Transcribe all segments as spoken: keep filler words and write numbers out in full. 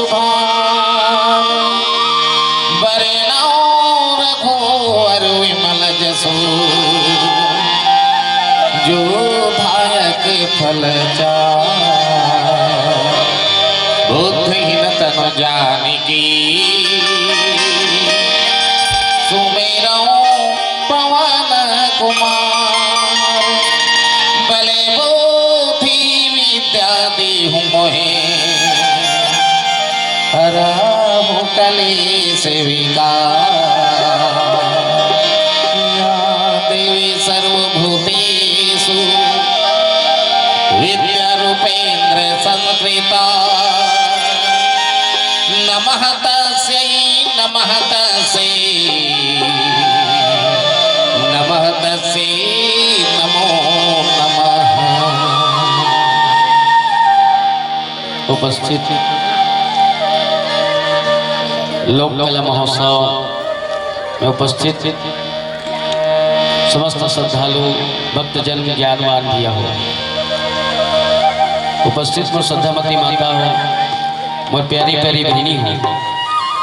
भाव। बरनउँ रघुवर विमल जसु, जो दायक फल चार। बुद्धिहीन तनु जानिके, सुमिरउँ पवन कुमार। बल बुद्धि विद्या देहु मोहे, हरहु कलेस विकार। या देवी सर्वभूतेषु विद्यारूपेण संस्कृता। नमः तस्यै, नमः तस्यै, नमः तस्यै, नमो नमः। उपस्थित लोक कला महोत्सव में उपस्थित समस्त श्रद्धालु भक्तजन, ज्ञानवान भैया हो, उपस्थित मोर श्रद्धामती माता हो, मोर प्यारी प्यारी बहिनी हो,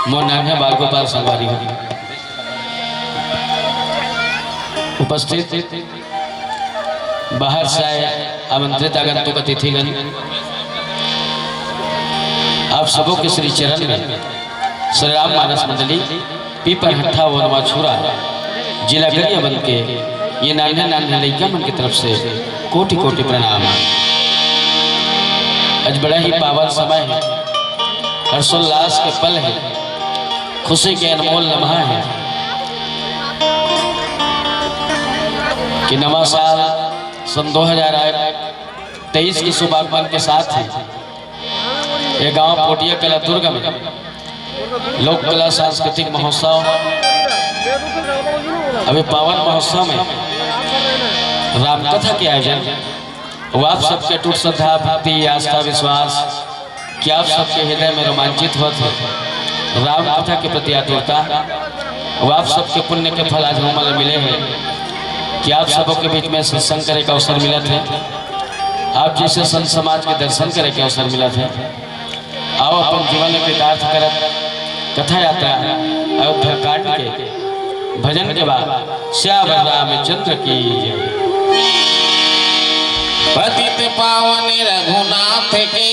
मोर नान्हे बाल गोपाल संगवारी हो, उपस्थित बाहर से आए आमंत्रित आगंतुक अतिथिगण, आप सबों के श्री चरण में श्री राम मानस मंडली पीपरहट्ठा वनवा छुरा, जिला गरियाबंद के ये नान्हे नान्हे लइका मन के तरफ से कोटि कोटि प्रणाम। आज बड़ा ही पावन समय है, हर्षोल्लास के पल है, खुशी के अनमोल लम्हा है कि नवा साल सन दो हजार तेईस के शुभागमन के साथ ही ये गांव पोटिया कला दुर्ग में लोक कला सांस्कृतिक महोत्सव, अभी पावन महोत्सव में रामकथा के आयोजन, वो आप सबके अटूट श्रद्धा, भक्ति, आस्था, विश्वास कि आप सबके हृदय में रोमांचित होत हे रामकथा के प्रति आतुरता, वो आप सबके पुण्य के फल आज हमन ला मिले हे कि आप सबों के बीच में सत्संग करे के अवसर मिलत हे, आप जैसे संत समाज के दर्शन करे के अवसर मिलत हे। आओ अपन जीवन में कृतार्थ करत कथा यात्रा अयोध्या कांड के भजन के बाद सियावर रामचंद्र की जय। पतित पावन रघुनाथ के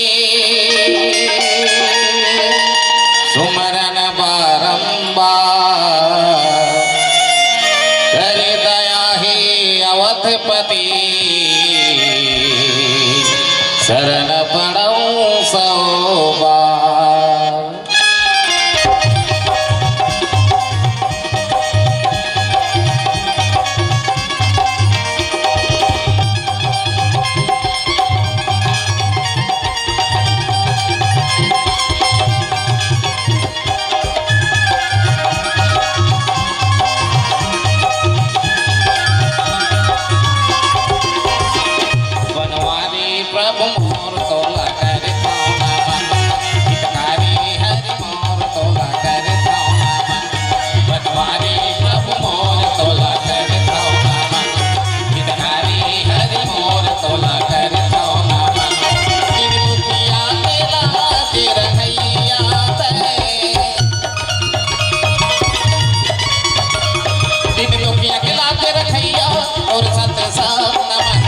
सुमरन बारंबार, कर दया हे अवधपति, शरण पड़उँ सौ बार। बनवारी प्रभु मोर तोला करथौं नमन, हितकारी हरि मोर तोला करथौं नमन। बनवारी प्रभु मोर तोला करथौं नमन, हितकारी हरि मोर तोला करथौं नमन। दीन दुखिया के लाज रखइया तैं, दीन दुखिया के लाज रखइया मोर सत संग नमन।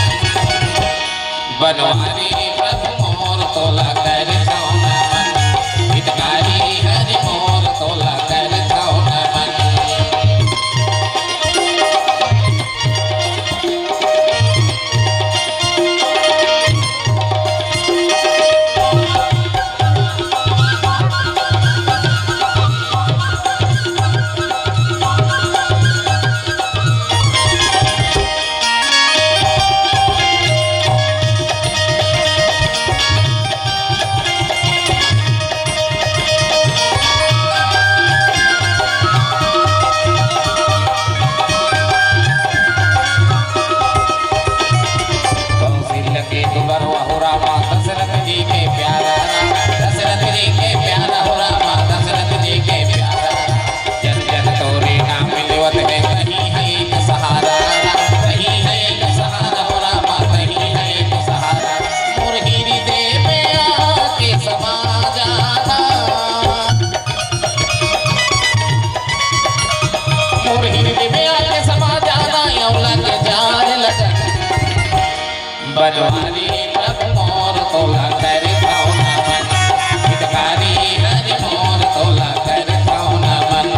बनवारी प्रभु मोर तोला करथौं नमन, हितकारी हरि मोर तोला करथौं नमन। कौशल्या के दुलरुआ हो रामा, दशरथ जी के प्यारा राम, दशरथ जी के प्यारा हो रामा, दशरथ जी के प्यारा राम। जन जन तोरे नाम लेवत हे, तहीं हस एक सहारा राम, तहीं हस एक सहारा हो रामा, तहीं हस एक सहारा। मोर हृदय में आके समा जाना, बनवारी प्रभु मोर तोला करथौं नमन, हितकारी हरि मोर तोला करथौं नमन।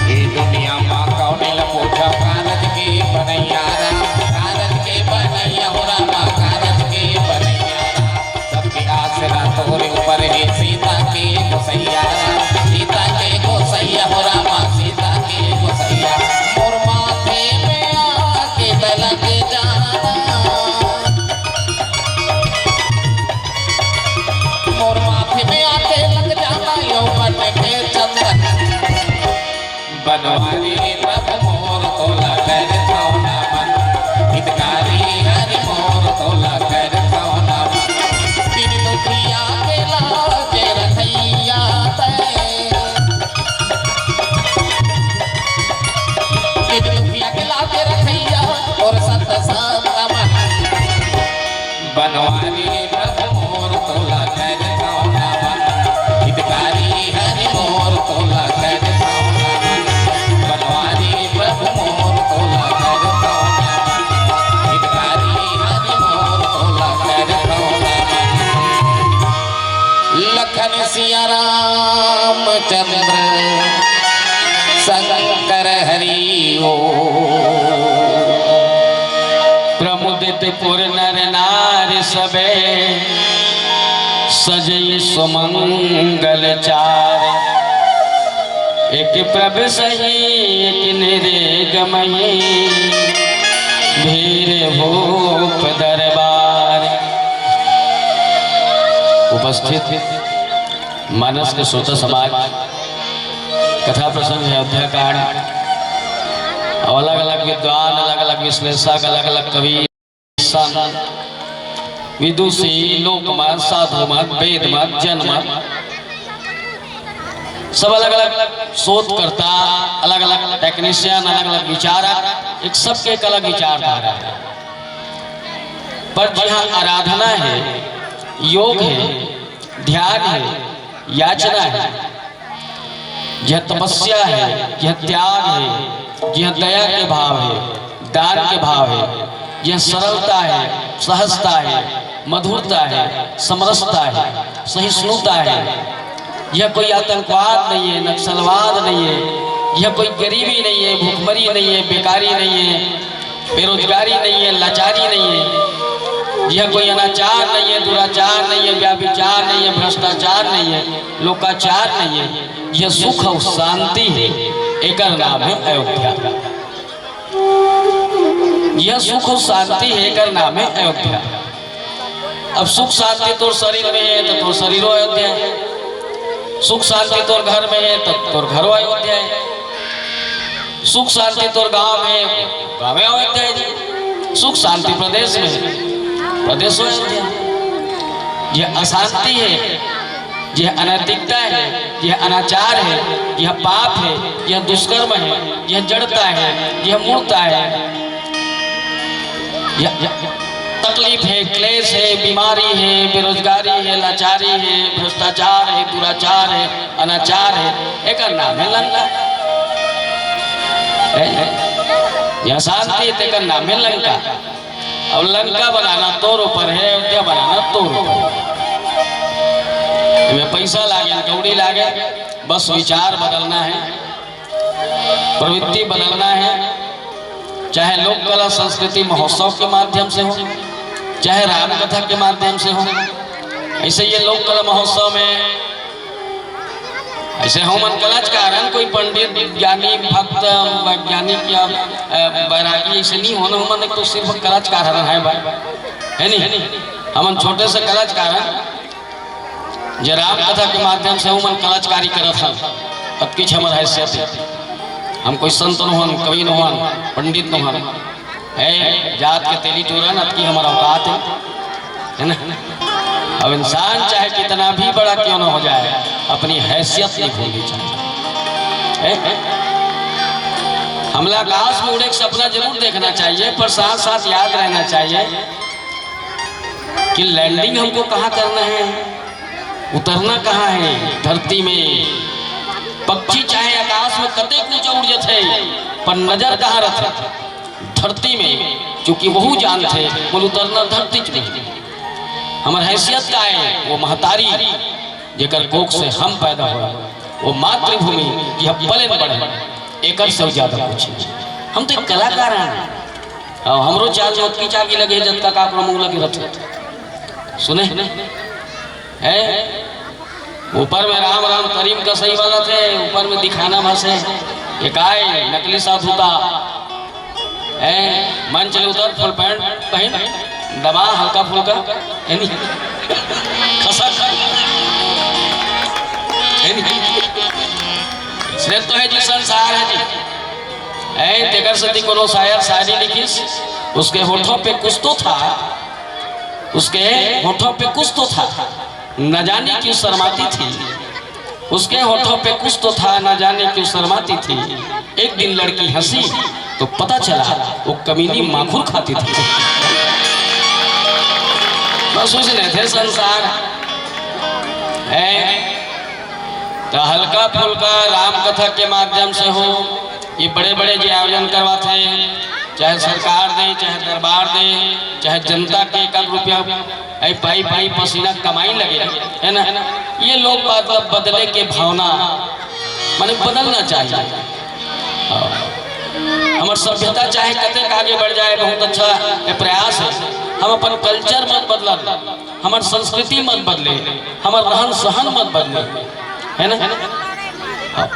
ये दुनिया मा कौन ल पूछा, कारज के बनैया राम, कारज के बनैया हो रामा, कारज के बनैया राम। सबके आसरा तोरे ऊपर हे सीता के गोसैया राम, सीता के गोसैया हो रामा, सीता के गोसैया। मोर माथे में आके लग जाना, मोर माथे में आके लग जाना, यौवन के चंदन। बनवारी प्रभु मोर तोला करथौं नमन, हितकारी हरि मोर तोला करथौं नमन। दीन दुखिया के लाज रखइया तैं, दीन दुखिया के लाज रखइया मोर सत संग मन। बनवारी प्रभु मोर तोला करथौं नमन, हितकारी हरि मोर तोला करथौं नमन। बनवारी प्रभु मोर तोला करथौं नमन, हितकारी हरि मोर तोला करथौं नमन। लखन सिया रामचंद्र शंकर हरि ओम। प्रमुदित पुर नर नारि सबे सजइ सुमंगल चारि। एक प्रभ सही एक निरेगमहि भीर भूप दरबार। उपस्थित मानस के श्रोता समाज, कथा प्रसंग हे अयोध्या कांड। अउ अलग-अलग विद्वान, अलग-अलग विश्लेषक, अलग-अलग कवि, संत, विदुषी, लोक मत, साधु मत, वेद मत, जन मत, सब अलग-अलग शोधकर्ता, अलग-अलग technician, अलग-अलग विचारक, एक सबके एक अलग विचारधारा हे। पर जिहाँ आराधना हे, योग हे, ध्यान हे, याचना हे, जिहाँ तपस्या हे, जिहाँ त्याग हे, जिहाँ दया के भाव हे, दान के भाव हे, जिहाँ सरलता हे, सहजता हे, मधुरता हे, समरसता हे, सहिष्णुता हे, जिहाँ कोई आतंकवाद नहीं हे, नक्सलवाद नहीं हे, जिहाँ कोई गरीबी नहीं हे, भुखमरी नहीं हे, बेकारी नहीं हे, बेरोजगारी नहीं हे, लाचारी नहीं हे, जिहाँ कोई अनाचार नहीं हे, दुराचार नहीं हे, व्याभिचार नहीं हे, भ्रष्टाचार नहीं हे, लोकाचार नहीं हे, जिहाँ सुख अउ शांति हे, एकर नाम हे अयोध्या। जिहाँ सुख अउ शांति हे, एकर नाम हे अयोध्या। अब सुख शांति तोर शरीर में हे, त तोर शरीरो अयोध्या हे। सुख शांति तोर घर में हे, त तोर घरो अयोध्या हे। सुख शांति तोर गांव में हे, गांवे अयोध्या हे जी। सुख शांति प्रदेश में हे, प्रदेशो अयोध्या हे। ये अशांति हे, ये अनैतिकता हे, ये अनाचार हे, ये पाप हे, ये दुष्कर्म हे, ये जड़ता हे, ये मूढ़ता हे, ये, ये तकलीफ हे, क्लेश हे, बीमारी हे, बेरोजगारी हे, लाचारी हे, भ्रष्टाचार हे, दुराचार हे, अनाचार हे, एकर नाम हे लंका। हे? ये अशांति हे, तेकर नाम हे लंका। अब लंका बनाना तोर ऊपर हे, अयोध्या बनाना तोर ऊपर हे। एमे पैसा लागे, कौड़ी लागे, बस विचार बदलना हे, प्रवृत्ति बदलना हे। चाहे लोक कला संस्कृति महोत्सव के माध्यम से हो, चाहे राम कथा के माध्यम से हो। ऐसे ये लोक कला महोत्सव में ऐसे हमन कलाकार हन, कोई पंडित, ज्ञानी, भक्त, वैज्ञानिक या, अ, बैरागी ऐसे नहीं होना। हमन एक तो सिर्फ कलाकार हन, हे भाई, हे नहीं? हमन छोटे से कलाकार हन, जे राम कथा के माध्यम से हमन कलाकारी करत हन। अतकीच हमर हैसियत हे। हम कोई संत नोहन, कवि नोहन, पंडित नोहन, हे जात के तेली टूरन, अतकी हमर औकात हे, है ना? अब इंसान चाहे कितना भी बड़ा क्यों ना हो जाए, अपनी हैसियत नहीं भूलनी चाहिए। हे? हमला आकाश में उड़े के सपना जरूर देखना चाहिए, पर साथ साथ याद रहना चाहिए कि लैंडिंग हमको कहाँ करना है, उतरना कहाँ है। धरती में पक्षी चाहे आकाश में कतेक ऊंचा उड़ जथे, पर नजर कहाँ रथे? धरती में। चूंकि वहू जानथे, बोल उतरना धरती में। हमर हैसियत का है, वो महतारी जेकर कोख से हम पैदा होए, वो मातृभूमि, जिहां पले बढ़े, एकर से ज्यादा कुछ नहीं। हम तो एक कलाकार हैं। अउ हमरो चाल में ओतकी चागी लगे, जतका काकरो मुंह लगे रहथे। सुने? हैं? ऊपर में राम राम करीम कसई वाला थे, ऊपर में दिखाना भसे। ये काय नकली साधु ता? हैं? मंच ले उतर, फुल पैंट पहन, दबा हल्का फुल्का, है नी? खसक, है नी? सिर्फ तो है जी, संसार है जी। हैं? तेकर सेती कोनो शायर शायरी लिखिस, उसके होठों पे कुछ तो था, उसके होठों पे कुछ तो था, न जाने क्यों शर्माती थी। उसके होठों पे कुछ तो था, न जाने क्यों शर्माती थी। एक दिन लड़की हंसी तो पता चला वो कमीनी माखुर खाती थी। बस उसने थे संसार है। तो हल्का फुल्का राम कथा के माध्यम से हो, ये बड़े बड़े जे आयोजन करवाथे, चाहे सरकार दे, चाहे दरबार दे, चाहे जनता के एक आध रुपया ऐ पाई पाई पसीना कमाई लगे, है ना? ये लोग मतलब बदले के भावना, माने बदलना चाहिए। हाँ। हमर सभ्यता चाहे कतेक आगे बढ़ जाए, बहुत अच्छा ये प्रयास है। हम अपन कल्चर मत बदलन, हमर संस्कृति मत बदले, हमर रहन सहन मत बदले, है ना?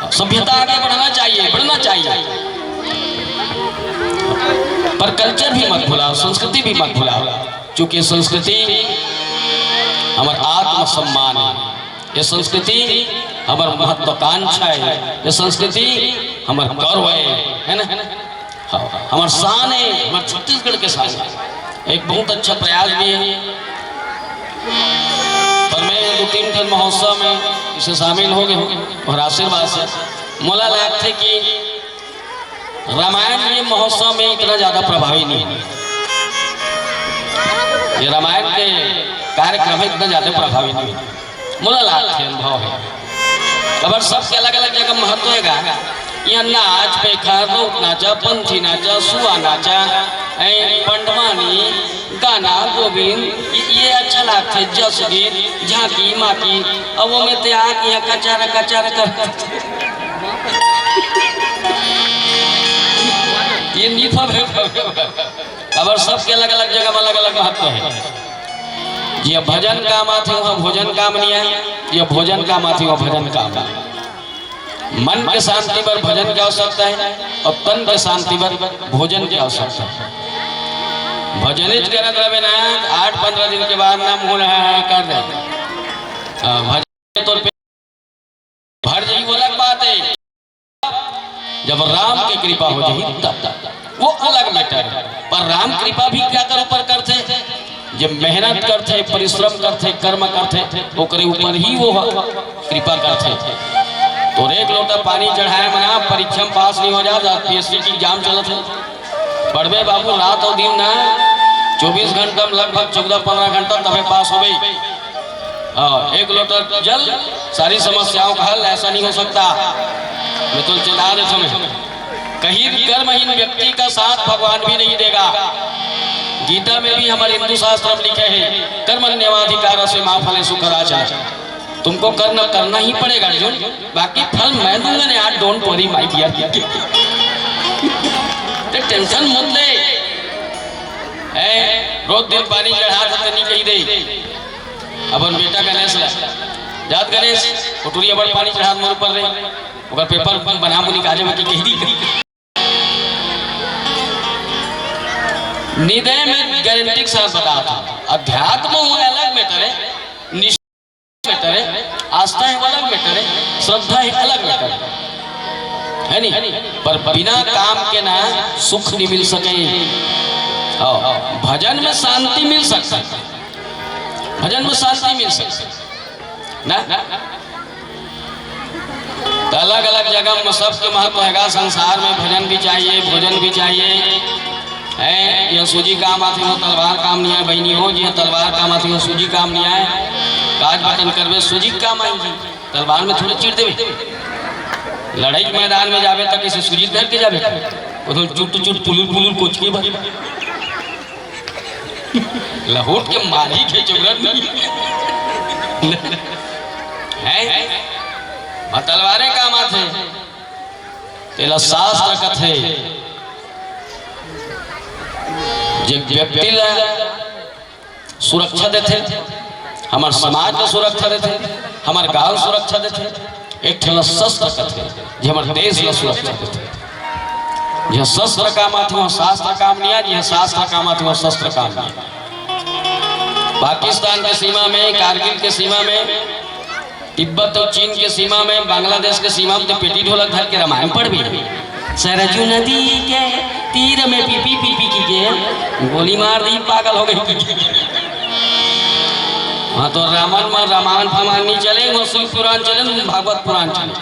सभ्यता आगे बढ़ना चाहिए, बढ़ना चाहिए, पर कल्चर भी मत भुलाओ, संस्कृति भी मत भुलाओ, क्योंकि संस्कृति हमर आत्मसम्मान है, ये संस्कृति हमर महत्वाकांक्षा है, ये संस्कृति हमर गर्व है, है ना? हाँ, हमर शान है, हमर छत्तीसगढ़ के शान है। एक बहुत अच्छा प्रयास भी है। पर मैं दो तीन ठन महोत्सव में इसे शामिल हो गए हूँ और आशीर्वाद से मोला लगथे कि रामायण ये महोत्सव में इतना ज्यादा प्रभावी नहीं है। ये रामायण के कार्यक्रम है, इतना ज्यादा प्रभावी नहीं है। मोला लागथे अनुभव है। काबर सबके अलग-अलग जगह महत्व हे गा। इहाँ नाच, पेखर, राउत नाचा, पंथी नाचा, सुआ नाचा, ऐ पंडवानी, गाना, गोविंद, ये, ये अच्छा लागथे, जस गीत, झांकी, माकी। अब वो में ते आके इहाँ कचार, कचार कर। ये नी फबे, फबे, फबे। काबर सबके अलग-अलग जगह में अलग-अलग महत्व हे। जिहाँ भजन काम आथे, उहाँ भोजन काम नइ आय। जिहाँ भोजन काम आथे, उहाँ भजन काम आय। मन के शांति बर भजन के आवश्यकता हे अउ तन के शांति बर भोजन के आवश्यकता हे। भजनेच करत रहिबे ना, आठ पंद्रह दिन के बाद ना मुँह ल हाँ, हाँ कर दे। हाँ, भजन के तौर पे भर जाही, वो अलग बात हे। जब राम के कृपा हो जाही तब, वो अलग matter हे। पर राम कृपा भी काकर ऊपर करथे? जे मेहनत करथे, परिश्रम करथे, कर्म करथे, ओकरे ऊपर ही वो ह कृपा करथे। तोर एक लोटा पानी चढ़ाए म ना परीक्षा में पास नइ हो जात, आज PSC के exam चलत हे। पढ़बे बाबू रात अउ दिन ना, चौबीस घंटा में लगभग चौदह पंद्रह घंटा तभे पास होबे। हाँ, एक लोटा जल सारी समस्याओं का हल, ऐसा नहीं हो सकता। मैं तो चेता देथों मैं। कहीं कर्महीन व्यक्ति का साथ भगवान भी नहीं देगा। गीता में भी हमारे हिंदू शास्त्र में लिखे हैं, "कर्मण्येवाधिकारस्ते मा फलेषु कदाचन।" तुमको कर्म करना ही पड़ेगा अर्जुन, बाकी फल मैं दूंगा ना यार, don't worry my dear। ते tension मत ले। ए, रोज दिन पानी चढ़ात हस त नइ कहि दे। अपन बेटा गणेश ला, "जात गणेश, ओ टुरी अब्बड़ पानी चढ़ात मोर ऊपर रे, ओकर paper बना मुनी काजे में" कहि दी। निदय में guarantee के साथ बतात हंव, अध्यात्म वो अलग मैटर है, निष्ठा मैटर है, आस्था है वो अलग मैटर है, श्रद्धा है अलग मैटर है, है नी? पर बिना काम के ना सुख नहीं मिल सके। हाँ, भजन में शांति मिल सकता है, भजन में शांति मिल सकता है ना। त अलग-अलग जगह म सबके महत्व हे गा संसार में, भजन भी चाहिए, भोजन भी चाहिए। हैं, ये सूजी काम आथे, वो तलवार काम नहीं आए, बहिनी हो जी, ये तलवार काम आथे, वो सूजी काम नहीं आए। काज बचन करबे, सूजी काम आई जी, तलवार में थोड़े चीर देबे। लड़ाई के मैदान में जाबे त किसी सूजी धर के जाबे, वो तो चुट चुट पुलुर पुलुर कोचके बा। लहोट के मारी के जरूरत नहीं है। तलवारे काम आथे, तेला शास्त्र कथे। जे व्यक्ति ला सुरक्षा देथे, हमर समाज ला सुरक्षा देथे, हमर गांव सुरक्षा देथे, एक ठन ला शस्त्र कथे, जे हमर देश ला सुरक्षा देथे। जे शस्त्र काम आथे, वो शास्त्र काम नहीं आए, जे शास्त्र काम आथे, वो शस्त्र काम नहीं आए। पाकिस्तान के सीमा में, कारगिल के सीमा में, तिब्बत और चीन के सीमा में, बांग्लादेश के सीमा में तो पेटी ढोलक धर के रामायण पढ़बे। सरजू नदी के तीर में पीपी पीपी की के गोली मार दी, पागल हो गई। वहाँ तो रामायण में रामायण फमान नहीं चले, वो शिव पुराण चले, भागवत पुराण चले।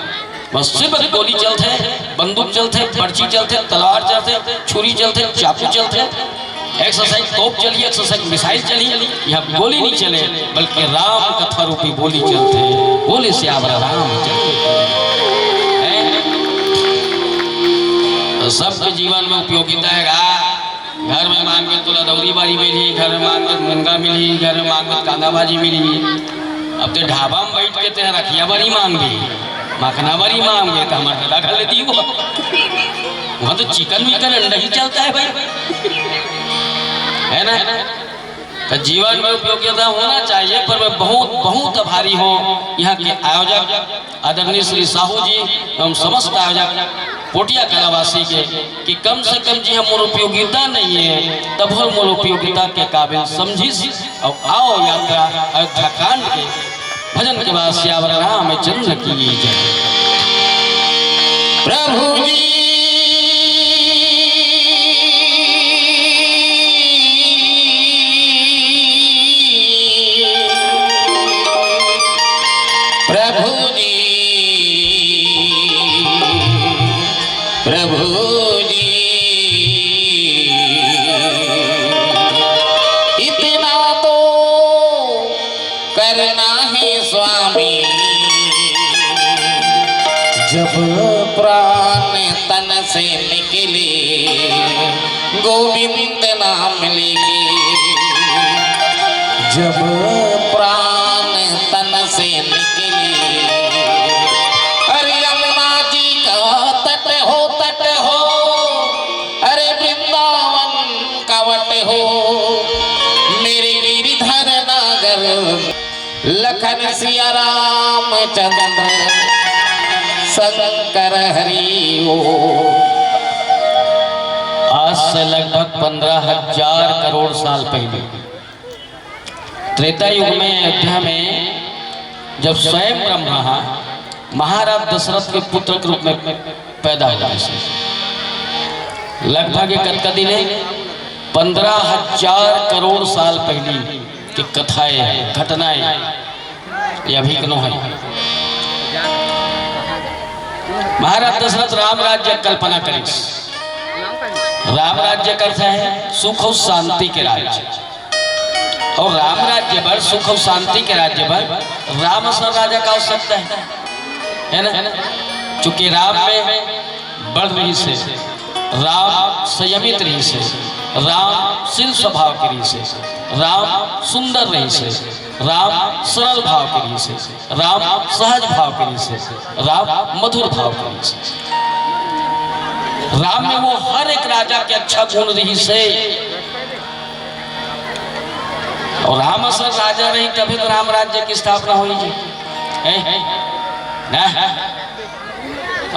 बस सिर्फ गोली चलथे, बंदूक चलथे, पर्ची चलथे, तलवार चलथे, छुरी चलथे, चाकू चलथे, एक्सरसाइज तोप चली, एक्सरसाइज मिसाइल चली, यहाँ गोली नहीं चले, बल्कि राम कथा रूपी बोली चलथे। बोले सियावर रामचंद्र की। हैं? तो सबके जीवन में उपयोगिता हे गा। घर में मांगबे त तोला दौरी बारी मिलही, घर में मांगबे त मुनगा मिलही, घर में मांगबे त कांदा भाजी मिलही। अब ते ढाबा में बैठ के ते रखिया बारी मांगबे, मखना बारी मांगबे, त हमर दादा घर ले दी वो। वहाँ तो चिकन विकन अंडा ही चलता है भाई, है ना? तो जीवन में उपयोगिता होना चाहिए, पर मैं बहुत, बहुत आभारी हूँ यहाँ के आयोजक आदरणीय श्री साहू जी एवं समस्त आयोजक पोटिया कलावासी के कि कम से कम जी हम मोर उपयोगिता नहीं है, तब हम मोर उपयोगिता के काबिल समझिस। और आओ यात्रा अयोध्या कांड के भजन के बाद सियावर रामचंद्र की जय। प्रभु जी प्रभु जी, प्रभु जी, इतना तो करना है स्वामी, जब प्राण तन से निकले, गोविंद नाम लेके जब प्राण तन से निकले। अरे यमुना जी का तट हो, तट हो, अरे वृंदावन का वट हो, मेरे गिरिधर नागर लखन सिया रामचंद्र शंकर हरि ओ। आज से लगभग पंद्रह हजार करोड़ साल पहले त्रेता युग में अयोध्या में जब स्वयं ब्रह्मा महाराज दशरथ के पुत्र के रूप में पैदा हो गए। लगभग एक कतका दिन है, पंद्रह हजार करोड़ साल पहली के कथाएं, घटनाएं ये अभी कनो है। महाराज दशरथ राम राज्य कल्पना करिस। राम राज्य का अर्थ है सुख और शांति के राज्य। और राम राज्य बर, सुख और शांति के राज्य बर राम असन राजा का आवश्यकता है, है ना? चूंकि राम में बल रहिस हे, राम संयमित रहिस हे, राम शील स्वभाव के रहिस हे, राम सुंदर रहिस हे, राम सरल भाव के रहिस हे, राम सहज भाव के रहिस हे, राम मधुर भाव के रहिस हे। राम में वो हर एक राजा के अच्छा गुण रहिस हे। और राम असन राजा रही तभी तो राम राज्य की स्थापना होई जी। हैं? ना?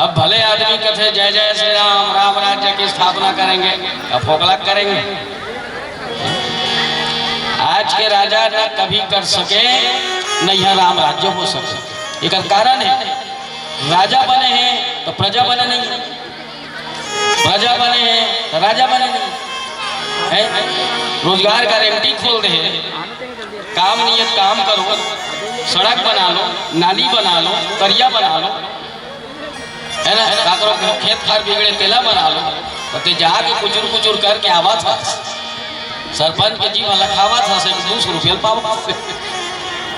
अब भले आदमी कथे जय जय श्री राम, राम राज्य की स्थापना करेंगे, अब फोकला करेंगे। आज के राजा न कभी कर सके, न यह राम राज्य हो सके। एकर कारण है, राजा बने हैं तो प्रजा बने नहीं, प्रजा बने हैं तो राजा बने नहीं है। रोजगार गारंटी खोल दे, काम नियत काम करो, सड़क बना लो, नाली बना लो, करिया बना लो, है ना? काकरो के खेत खार बिगड़े, तेला बना लो, तो ते जाके कुचुर कुचुर करके आवत हस। सरपंच के जी वाला खावत हस, एक दू सौ रुपया पावत हस।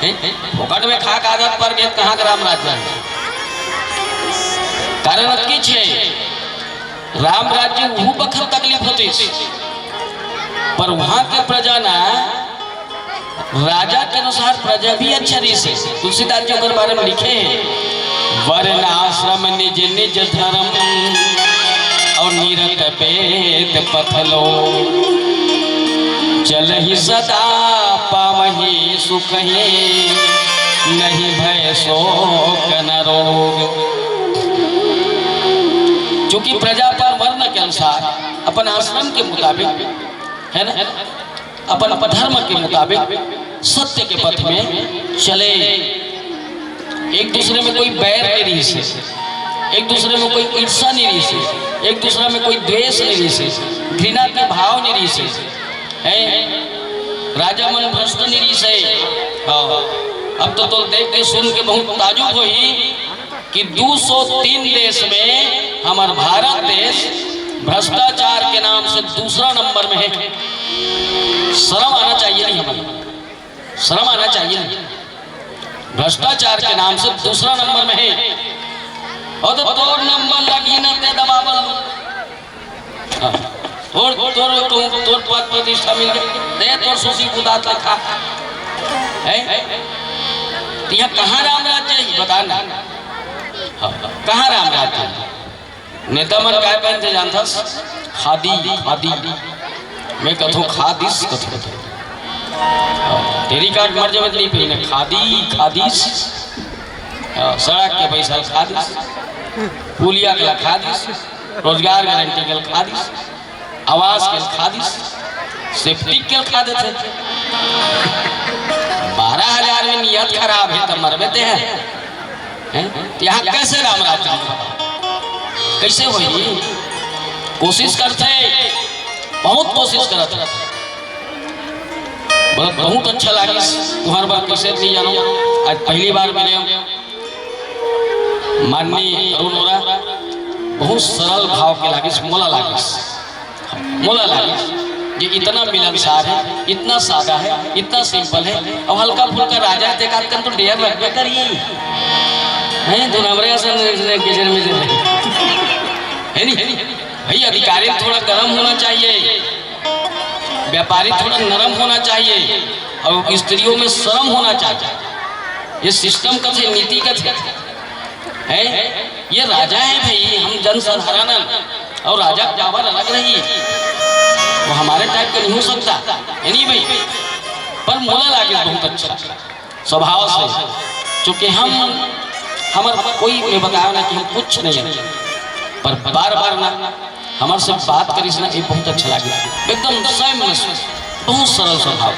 हैं? फोकट में खा के आदत पर गए, कहाँ के राम राज्य है? कारण अतकी छे, राम राज्य उहू बखत तकलीफ होतिस, पर वहां के प्रजा ना, राजा के अनुसार प्रजा भी अच्छा रहिस हे। तुलसीदास जी ओकर बारे में लिखे हे, "वर्ण आश्रम निज निज धर्म, और निरत वेद पथ लो। चलहि सदा पावहि सुखहि, नहीं भय शोक न रोग।" चूंकि प्रजा अपन वर्ण के अनुसार, अपन आश्रम के मुताबिक, है ना, अपन धर्म के मुताबिक सत्य के पथ में चले। एक दूसरे में कोई बैर नहीं रहिस हे, एक दूसरे में कोई ईर्ष्या नहीं रहिस हे, एक दूसरा में कोई द्वेष नहीं रहिस हे, घृणा के भाव नहीं रहिस हे। हैं? राजा मन भ्रष्ट नहीं रहिस हे। हाँ। अब तो तोर देख के सुन के बहुत ताजुब होही कि दू सौ तीन देश में हमर भारत देश भ्रष्टाचार के नाम से दूसरा नंबर में है। शर्म आना चाहिए नहीं हमें, शर्म आना चाहिए नहीं। भ्रष्टाचार के नाम से दूसरा नंबर में है। और तो तोर नंबर लगी ना ते दबावल। हाँ। तोर, तोर, तोर, तोर पद प्रतिष्ठा मिल गई, दे तोर सुशी कुदात लिखा है। तो यहाँ कहाँ राम राज्य है, बता ना। हाँ, कहाँ राम राज्य है? नेता मन काय पहनथे जानथस? खादी, खादी। मैं कथों खादिस, कथों। हाँ, तेरी काट मर जावे तो नहीं पहने। खादी, खादिस। हाँ, सड़क के पैसा खादिस, पुलिया के खादिस, रोजगार गारंटी के खादिस, आवास के खादिस, सेप्टिक के खा देथे। बारह हजार में नियत खराब है, तब मरबे ते हैं। हैं? यहाँ कैसे राम राज चलेगा? कैसे होई? कोशिश करथे, बहुत कोशिश करत। बहुत, बहुत अच्छा लागिस। तुहर बार कैसे नहीं जानो, आज पहली बार मिले हम। माननीय अरुण ओरा, बहुत सरल भाव के लागिस, मोला लागिस, मोला लागिस, ये इतना मिलनसार है, इतना सादा है, इतना सिंपल है, और हल्का फुल्का राजा है, तेकर कन तो डेर लगबे करी। हैं, तो नवरे असन इसने किचन में दे रही। है नहीं? भाई, अधिकारी थोड़ा गर्म होना चाहिए, व्यापारी थोड़ा नरम होना चाहिए, और स्त्रियों में शर्म होना चाहिए। ये सिस्टम कथे, नीति कथे। हैं? ये राजा है भाई, हम जनसाधारण हैं। और राजा के पावर अलग रही, वो हमारे टाइप का नहीं हो सकता। है नहीं भाई? पर मोला लागे बहुत अच्छा स्वभाव से, चूंकि हम, हमर कोई में बताया ना कि हम कुछ नहीं है, पर बार बार ना हमर से बात करिस ना, ये बहुत अच्छा लागे। एकदम सौम्य, बहुत सरल स्वभाव।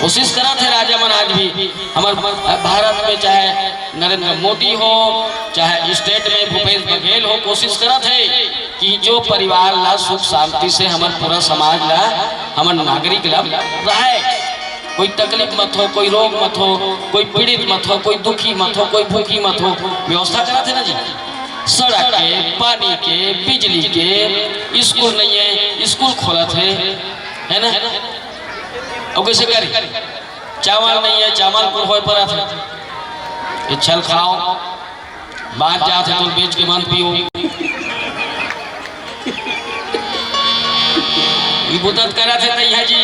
कोशिश करत हे राजा मन आज भी, हमर भारत में चाहे नरेंद्र मोदी हो, चाहे स्टेट में भूपेश बघेल हो, कोशिश करत हे कि जो परिवार ला सुख शांति से हमर पूरा समाज ला, हमर नागरिक ला रहे, कोई तकलीफ मत हो, कोई रोग मत हो, कोई पीड़ित मत हो, कोई दुखी मत हो, कोई भूखी मत हो, व्यवस्था करत हे ना जी, सड़क के, पानी के, बिजली के, स्कूल नहीं है, स्कूल खोलत हे, है ना? और कैसे करी? चावल नहीं है, चावल कुल होए पर आथे। ये छल खाओ, बाहर जात हे तो बेच के मंद पियो। ई बुतत करत हे तैया जी।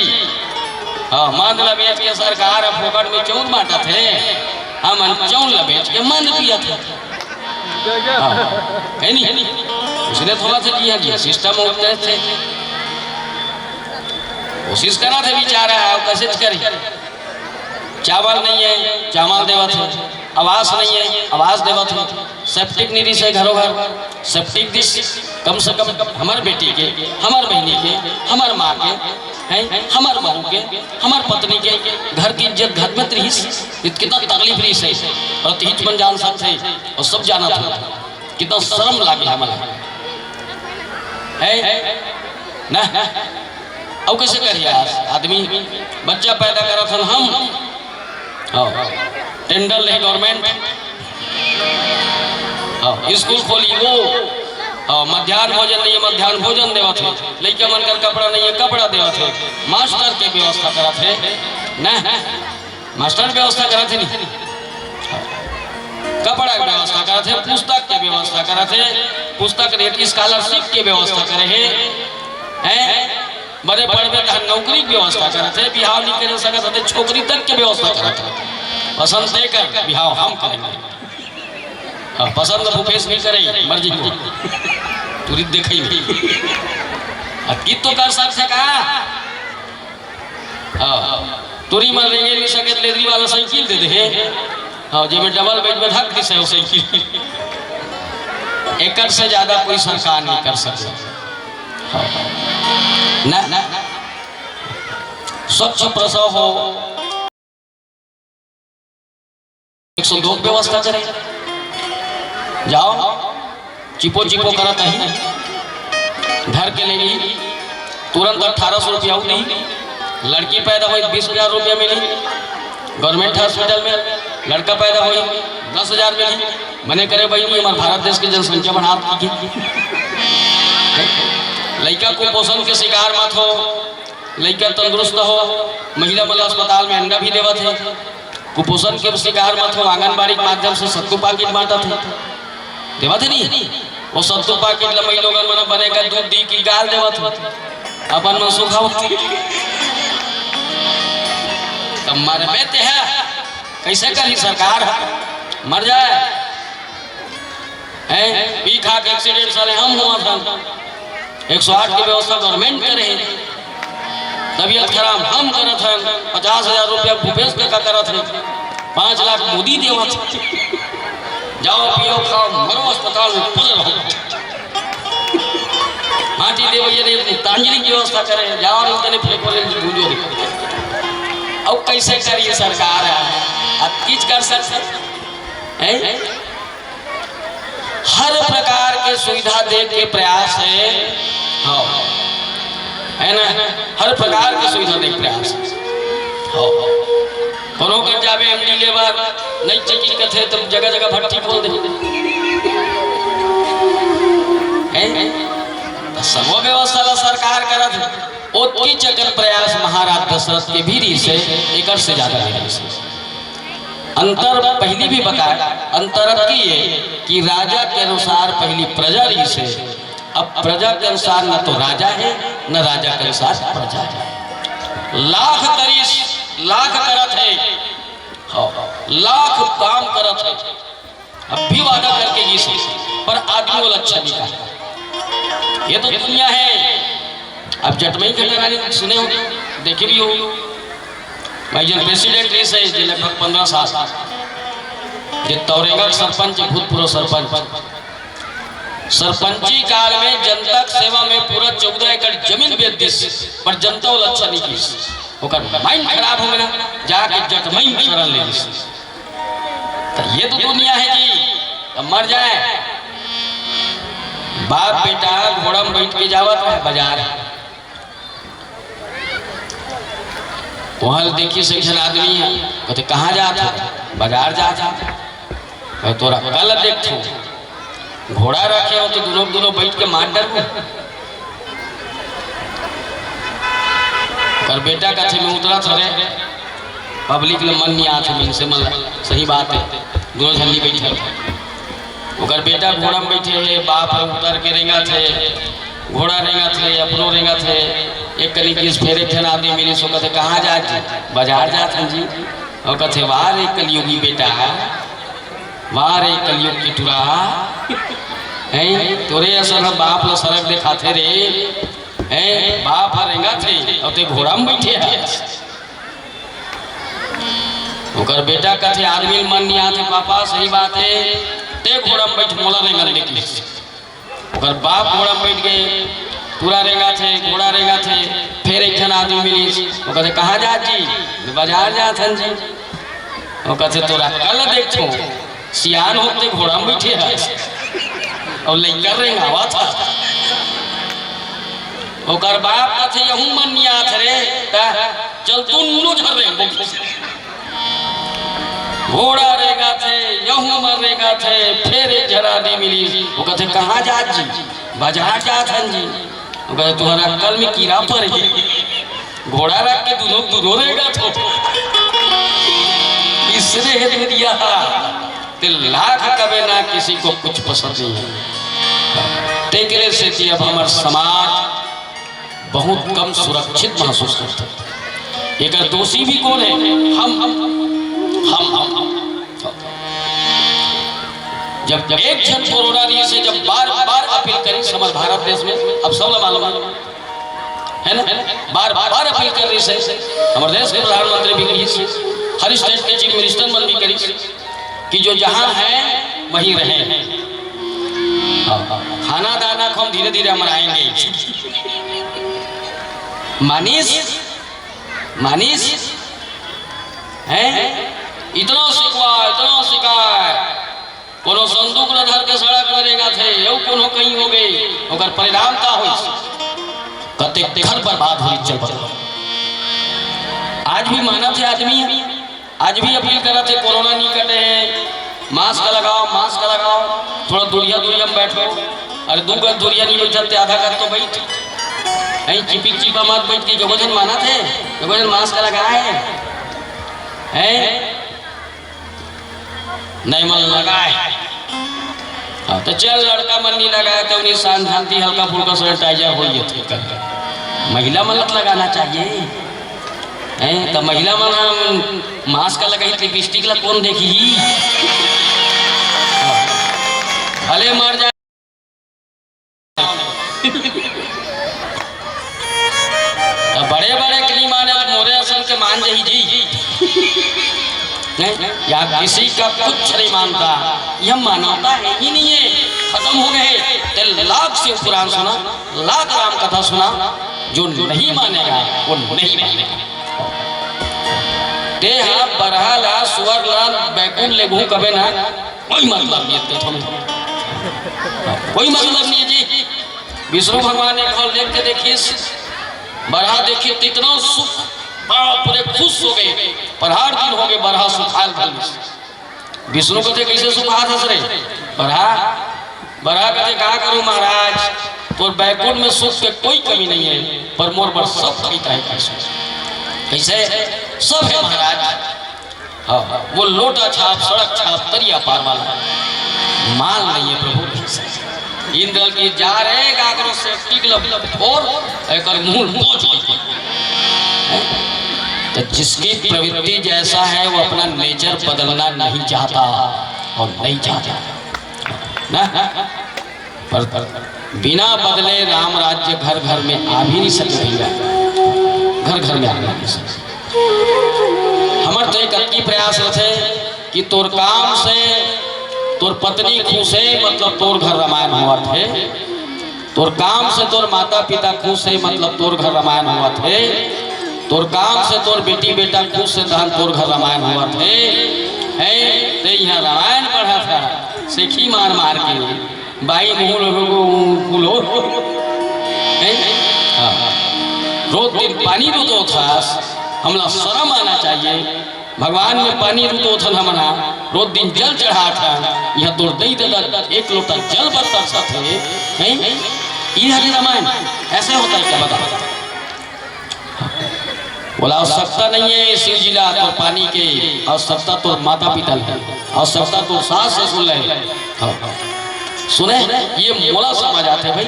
हाँ, मंद ला बेच के सरकार अब फोकट में चौंद बांटत हे, हमन चौंद ला बेच के मंद पियत हे। हाँ, है नहीं? इसने थोड़ा सा किया जी, सिस्टम होते थे। कोशिश करत हे बेचारा, अब कैसे करी? चावल नहीं है, चावल देवत हे, आवास नहीं है, आवास देवत हे, सेप्टिक नहीं दिस हे घरों घर, सेप्टिक दिस, कम से कम हमर बेटी के, हमर बहिनी के, हमर माँ के हैं, हमर बहू के, हमर पत्नी के घर के इज्जत घर में रहिस, इत कितना तकलीफ रहिस हे, अउ तिहीच मन जान सकथे, अउ सब जानत हे, कितना शर्म लागे हमन ला। हैं? ना? अउ कइसे करिया आदमी? बच्चा पैदा करत हन हम, हाँ, टेंडर ले government, हाँ, स्कूल खोली वो, हाँ, मध्यान्ह भोजन नइ हे, मध्यान्ह भोजन देवत हे, लइका मन कर कपड़ा नइ हे, कपड़ा देवत हे, मास्टर के व्यवस्था करत हे, ना, मास्टर व्यवस्था करत हे नहीं, कपड़ा के व्यवस्था करत हे, पुस्तक के व्यवस्था करत हे, पुस्तक रेट, scholarship के व्यवस्था करे हे, हैं? बड़े पढ़बे तहन नौकरी के व्यवस्था करत हे, बिहाव नइ करे सकत हे, छोकरी तक के व्यवस्था करत हे। पसंद ते कर, बिहाव हम करेंगे। हाँ, पसंद भूपेश नइ करे, मर्जी को। तुरी देखई में। अब गीत तो कर सकथे का? हाँ, तुरी मन रेंगे नइ सके, लेदरी वाला साइकिल दे दे हे। हाँ, जेमे double bed में धक दिस हे वो साइकिल। एकर से ज्यादा कोई सरकार नइ कर सके। हाँ। ना, ना। स्वच्छ प्रसव हो, एक सौ दो के व्यवस्था करे। जाओ, चिपो चिपो करत अही, धर के लेगी, तुरंत अठारह सौ रुपया दी। लड़की पैदा होई, बीस हजार रुपया मिली। Government hospital में लड़का पैदा होई, दस हजार मिली। मने करे बहिनी, हमर भारत देश के जनसंख्या बढ़ा दी। लइका कुपोषण के शिकार मत हो, लइका तंदुरुस्त हो, महिला मन ला अस्पताल में अंडा भी देवत हे। कुपोषण के शिकार मत हो, आंगनबाड़ी के माध्यम से सत्तू पाकिट बांटत हे, देवत हे नहीं? वो सत्तू पाकिट ला मई लोगन मन बने का दूध दी की गाल देवत हो, अपन मन सुखावत हे। तब मरबे ते हे, कइसे करही सरकार? मर जाए। हैं? पी खा के accident साले हम होवत हन। एक सौ आठ के व्यवस्था government करे हे। तबीयत खराब हम करत हन। पचास हजार रुपया भूपेश काका करत हे। पाँच लाख मोदी देवत हे। जाओ, पियो, खाओ, मरो, अस्पताल में पड़े रहो। माटी देवइया ने तांजलिक व्यवस्था करे। जाओ, नहीं तने फेंको ले, गूंजो रे। अब कइसे करिए सरकार? अब किस कर सकथे? हैं? हर प्रकार के सुविधा दे के प्रयास हे, हाँ, हे ना? हर प्रकार के सुविधा दे के प्रयास हे, हाँ। कोनो कर जाबे MD ले बर, नइ चेकिंग करथे, त जगह जगह भट्ठी खोल दे। हैं? त सबो व्यवस्था ला सरकार करत हे। ओतकी चकन प्रयास महाराज दशरथ के भी रहिस हे, एकर से ज्यादा नइ रहिस हे। अंतर पहिली भी बताए, अंतर अतकी ये कि राजा के अनुसार पहिली प्रजा रहिस हे, अब प्रजा के अनुसार न तो राजा हे, न राजा के अनुसार प्रजा हे। लाख करिस, लाख करत हे, हाँ, लाख काम करत हे, अब भी वादा करके गिस हे, पर आदमी वो अच्छा नहीं कहा। ये तो दुनिया हे। अब जटमई घटना नहीं सुने हो, देखे भी हो। भाई जन president रहिस हे, जे लगभग पन्द्रह साल, जे तौरेंगा के सरपंच, भूतपूर्व सरपंच, सरपंची काल में जनता के सेवा में पूरा चौदह एकड़ जमीन बेच दिस, पर जनता वो अच्छा नहीं किस। ओकर mind खराब हो गया, जाके जटमई में शरण ले लिस। त ये तो दुनिया हे जी, त मर जाए। बाप बेटा घोड़ा में बैठ के जावत हे बाजार, वहां देखिस एक झन आदमी हे, कहथे, "कहाँ जात हो?" "बाजार जात हो।" "तोरा कल देखथों, घोड़ा रखे हो तो दुनों दुनों बैठ के मार डरबो।" ओकर बेटा कथे, "मैं उतरत हरे, public ल मन नइ आथे, मनसे मन ल, सही बात हे, दुनों झन नइ बैठे।" ओकर बेटा घोड़ा में बैठे हे, बाप ह उतर के रेंगत हे, घोड़ा रेंगत हे, अपनो रेंगत हे। एक कनी किस फेरे ठन आदमी मिलिस, ओ कथे, "कहाँ जात जी?" "बाजार जात हन जी।" ओ कथे, "वाह रे कलयुगी बेटा, वाह रे कलयुग के टुरा, हैं? तोरे असन ह बाप ल सरग देखाथे रे, हैं? बाप ह रेंगत हे, अउ ते घोड़ा में बैठे हे।" ओकर बेटा कथे, "आदमी ल मन नइ आथे पापा, सही बात हे, ते घोड़ा में बैठ, मोला रेंगन दे।" ओकर बाप घोड़ा में बैठ गे, टूरा रेंगाथे, घोड़ा रेंगाथे, फेर एक झन आदमी मिलिस। वो कहथे, "कहाँ जात जी?" "बजार जात हन जी।" वो कहथे, "तोर अक्कल ल देखथों, सियान होके घोड़ा म बइठे हस अउ लइका रेंगावत हस।" ओकर बाप कहथे, "यहू मन नइ आत रे, त चल दुन्नू झन रेंगबो।" घोड़ा रेंगाथे, यहू मन रेंगाथे, फेर एक झन आदमी मिलिस। वो कहथे, "कहाँ जात जी?" "बजार जात हन जी।" वो कहथे, "तुँहर अक्कल में कीरा पर गे, घोड़ा रख के दुनों, दुनों रेंगाथो।" इसने हे दुनिया, ते लाख कबे ना, किसी को कुछ पसंद नहीं है। तेकरे सेती अब हमर समाज बहुत कम सुरक्षित महसूस करथे। एकर दोषी भी कोन हे? हम, हम, हम, हम। जब एक झन कोरोना रिहिस हे, जब बार-बार अपील करिस हमर भारत देश में, अब सब ला मालूम हे, हे ना? बार-बार अपील करिस हे, हमर देश के प्रधानमंत्री भी कहिस, हर state के chief minister मन भी करिस कि जो जहाँ हैं, वहीं रहें। हाँ, खाना दाना को हम धीरे-धीरे हम आएंगे। मानिस, मानिस, हैं? इतना सिकवा, इतना सिकाय। कोनो संदूक ल धर के सड़क म रेंगाथे, अउ कोनो कहीं हो गे, ओकर परिणाम का होइस? कतेक घर बर्बाद होइस, चल बता। आज भी मानत हे आदमी, आज भी अपील करत हे, कोरोना नइ कटे हे, mask लगाओ, mask लगाओ, थोड़ा दूरिया, दूरिया में बैठो। अरे दू गज दूरिया नइ बइठत ते आधा गज तो बइठ। कहीं चिपिक चिपा मत बइठ के, जो झन मानत हे, जो झन mask लगाए हे, हैं? नहीं मन लगाए। हाँ, तो चल, लड़का मन नहीं लगाए, तो उन्हीं शांत शांति हल्का फुल्का sanitizer हो ये थे कर। महिला मन ला तो लगाना चाहिए। हैं, तो महिला मन हम mask का लगाई, lipstick ला कौन देखी? हाँ। भले मर जाए। अब बड़े बड़े के नहीं माने, तो मोरे असन के मान जाही जी। नहीं, या किसी का कुछ नहीं मानता, यह मानवता है ही नहीं है, खत्म हो गए। ते लाख शिव पुराण सुना, लाख राम कथा सुना, जो नहीं मानेगा वो नहीं मानेगा। ते हा बरहा ला, सुअर ला, बैकुंठ ले घूम कबे ना, कोई मतलब नहीं है, ते थोड़े। कोई मतलब नहीं है जी। विष्णु भगवान एक बार लेख के देखिस, बरहा देखी, तो इतना सुख, बाप रे, खुश हो गए। परार दिन हो गए, बरहा सुखाल भइस। विष्णु कथे, "कैसे सुखात हस रे बरहा?" बरहा कथे, "का करूं महाराज, तोर बैकुंठ में सुख के कोई कमी नहीं है, पर मोर बर सब खैता है।" कैसे? कैसे? सब है महाराज। हाँ, वो लोटा छाप, सड़क छाप, तरिया पार वाला माल नहीं है प्रभु। इंद्र की जा रहे, काकरो से टिकल और एकर मूल बोझ। तो जिसकी प्रवृत्ति जैसा है, वो अपना नेचर बदलना नहीं चाहता और नहीं चाहता ना। पर बिना बदले राम राज्य घर घर में आ भी नहीं सके भैया, घर घर में आ भी नहीं सके। हमर तो एक अक्की प्रयास रथे कि तोर काम से तोर पत्नी खुश है, मतलब तोर घर रामायण होवत है। तोर काम से तोर माता पिता खुश है, मतलब तोर घर रामायण होवत है। तोर काम से तोर बेटी बेटा खुश है, तहन तोर घर रामायण होवत है। हैं, ते यहाँ रामायण पढ़ा था, सेखी मार मार के। बाई मुँह लो, लो, लो, लो, हैं? हाँ। रोज दिन पानी रुतोथस, हमला शर्म आना चाहिए। भगवान में पानी रुतोथन हमन हा, रोज दिन जल चढ़ाथन, यहाँ तोर दई ददा एक लोटा जल बर तरसत हे, हैं? ये हरे रामायण, ऐसे होता है क्या, बता? बोला, आवश्यकता नहीं है शिव जी ला तोर पानी के, आवश्यकता तोर माता पिता ला, आवश्यकता तोर सास ससुर ला। हाँ। सुने, ये मोला समझ आथे भाई,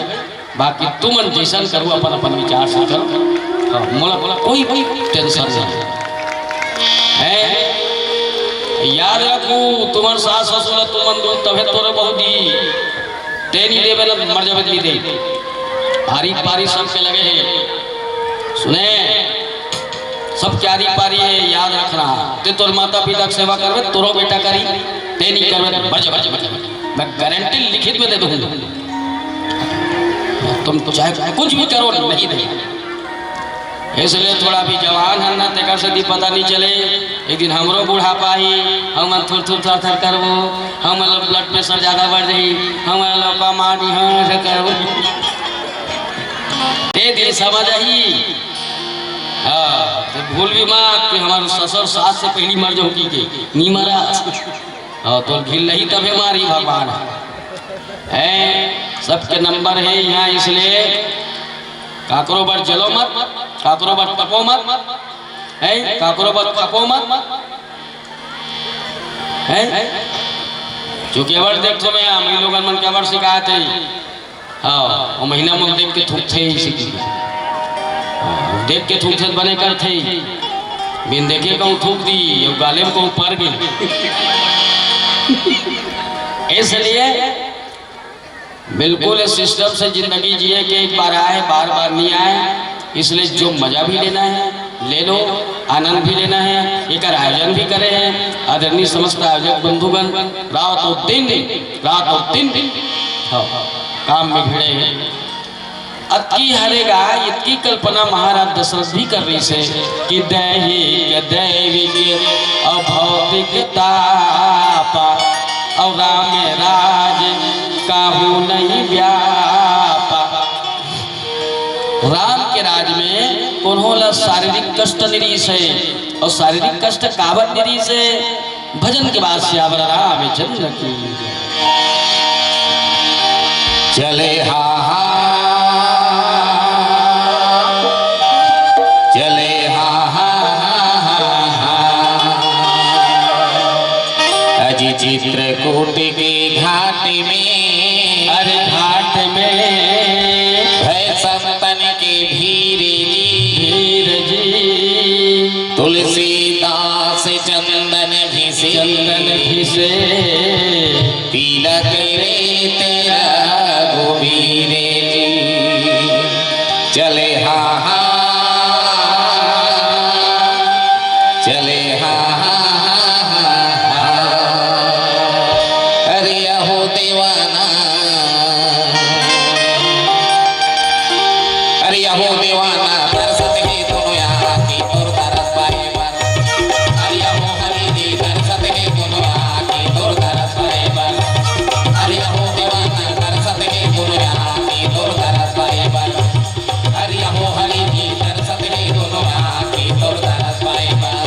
बाकी तुमन जैसन करो, अपन अपन विचार से करो। हाँ, मोला, मोला कोई, कोई tension नहीं है। याद रखू, तुमन सास ससुर ला तुमन दो तभे तोरे बहुत दी। ते नहीं देवे ना, मर जावे, नहीं दे। आरी पारी सबके लगे है। सुने, सब क्यारी पारी है, याद रखना। ते तोर माता पिता के सेवा करबे, तोरो बेटा करी। ते नहीं करबे, मर जाबे, मर जाबे। मैं गारंटी लिखित में दे दूँ। तो तो चाहे कुछ भी करो, नहीं दे। इसलिए थोड़ा भी जवान हन ना, तेकर से भी पता नहीं चले। एक दिन हमरो बुढ़ापा ही, हम थुर थुर थर थर करबो, हम लोग ब्लड प्रेशर ज्यादा बढ़ जाही, हम लोग का मार दी, हम ऐसे करबो। ए दिन समझ आही। हाँ, तो भूल भी मत कि हमारे ससुर सास से पहली मर जाऊँ की के, नहीं मरा। हाँ, तो घिन नहीं तबे मारी भगवान। हैं, सबके नंबर है यहाँ, इसलिए काकरो बर जलो मत, काकरो बर तपो मत, हैं, काकरो बर खपो मत, हैं। क्योंकि अबर देखो मैं, हम लोगन मन के अबर शिकायत है। हाँ, वो महीना में देख के थूकथे ही सीखी। हाँ, देख के थूकथे त बने करथे ही। बिन देखे कहूँ थूक दी, ये गाले में कहूँ पर गई। इसलिए बिल्कुल इस सिस्टम से जिंदगी जिए के एक बार आए, बार बार नहीं आए। इसलिए जो मजा भी लेना है, ले लो, आनंद भी लेना है। एकर आयोजन भी करे हैं आदरणीय समस्त आयोजक बंधुगण, रात और दिन, रात और दिन, हाँ, काम में भिड़े हैं। अतकी हरे गा, इतकी कल्पना महाराज दशरथ भी कर रहिसे कि दैहिक दैविक अभौतिक तापा, और राम राज काहू नहीं व्यापा। राम के राज में कोनो ला शारीरिक कष्ट नहीं रहिसे, और शारीरिक कष्ट काबर नहीं रहिसे? भजन के बाद सियावर रामचंद्र की जय। चले हा हा, चले हा हा हा हा। अजी चित्रकूट के घाट में, अरे घाट में भय संतन के भीर जी, भीर जी। तुलसीदास चंदन घिसे, चंदन घिसे। तिलक रे तेरा गोबीरे जी। चले हा हा, चले हा हा हा हा। अरे अहो दीवाना, अरे अहो दीवाना, तरसत हे दुनिया की तोर तरस पाए बर। अरे अहो हरि जी, तरसत हे दुनिया की तोर तरस पाए बर। अरे अहो दीवाना, तरसत हे दुनिया की तोर तरस पाए बर। अरे अहो हरि जी, तरसत हे दुनिया की तोर तरस पाए बर।